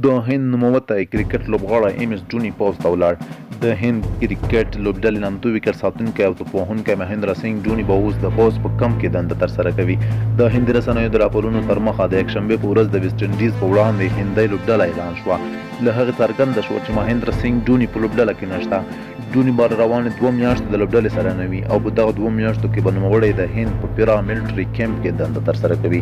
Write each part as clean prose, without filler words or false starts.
د هند نوموتی کرکټ لوبغاړی ایم ایس ډوني پوځ ته ولاړ. د هند کرکټ لوبډلې نامتو ویکټ ساتونکی او توپوهونکی مهندرا سینګ ډوني به اوس د پوځ په کمپ کې دنده ترسره کوي. د هندي رسنیو د راپورونو تر مخه د یکشنبې په ورځ د ویسټ انډیز په وړاندې هندۍ لوبډله اعلان شوه. له هغې څرګنده شوه چې مهندرا سینګ ډوني په لوبډله کې نشته. ډوني به روانې 2 میاشتې د لوبډلې سره نه وي او په دغه 2 میاشتو کې به نوموړی د هند په پیرا ملټري کمپ کې دنده ترسره کوي.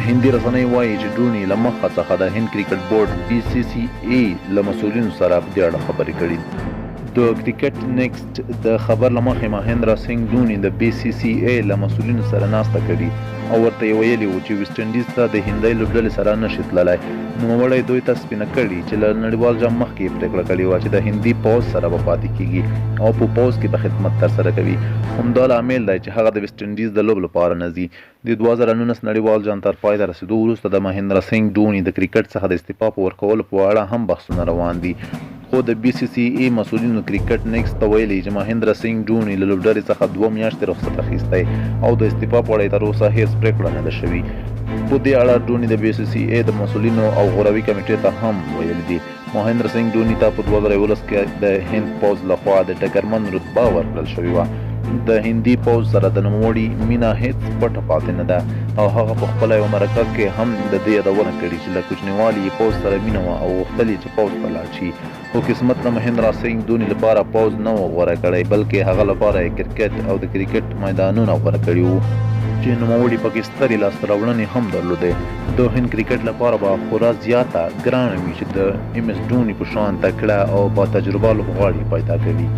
هندي رسنۍ وايي چې ډوني له مخه څخه د هند کرکټ بورډ بي سي سي ای له مسؤلینو سره په دې اړه خبرې کړي. د کرکټ نیکسټ د خبر له مخې مهندرا سینګ ډوني د بي سي سي ای له مسؤلینو سره ناسته کړې او ورته یې ویلي وو چې ویسټ انډیز ته د هندۍ لوبډلې سره نه شي تللی. نوموړی دوی ته سپینه کړې چې له نړیوال جام مخکې یې پرېکړه کړې وه چې د هندي پوځ سره به پاتې کېږي او په پوځ کې به خدمت ترسره کوي. همدا لامل دی چې هغه د ویسټ انډیز د لوبو لپاره نه ځي. د 2019 نړیوال جام تر پای ته رسېدو وروسته د مهندرا سینګ ډوني د کرکټ څخه د استعفا په ورکولو په اړه هم بحثونه روان دي. خو د بي سي سي ای مسؤلینو کرکټ نیکسټ ته ویلي چې مهندرا سینګ ډوني له لوبډلې څخه 2 میاشتې رخصت اخیستی او د استعفا په اړه یې تر اوسه هېڅ پرېکړه نه ده شوې. په دې اړه ډوني د بي سي سي ای د مسؤلینو او غوراوي کمېټې ته هم ویلي دي. مهندرا سینګ ډوني ته په 2011 کې د هند پوځ له خوا د ډګرمن رتبه ورکړل شوې وه. د هندي پوځ سره د نوموړي مینه هېڅ پټه پاتې نه ده او هغه په خپله یوه مرکه کې هم د دې یادونه کړې چې له کوچنیوالي یې پوځ سره مینه وه او غوښتل یې چې پوځ ته لاړ شي. خو قسمت د مهندرا سینګ دوني لپاره پوځ نه و غوره کړی، بلکې هغه لپاره یې کرکټ او د کرکټ میدانونه غوره کړي وو، چې نوموړي پکې سترې لاسته راوړنې هم درلودې. د هند کرکټ لپاره به خورا زیاته ګرانه وي چې د ایم ایس ډوني په شان تکړه او با تجربه لوبغاړي پیدا کوي.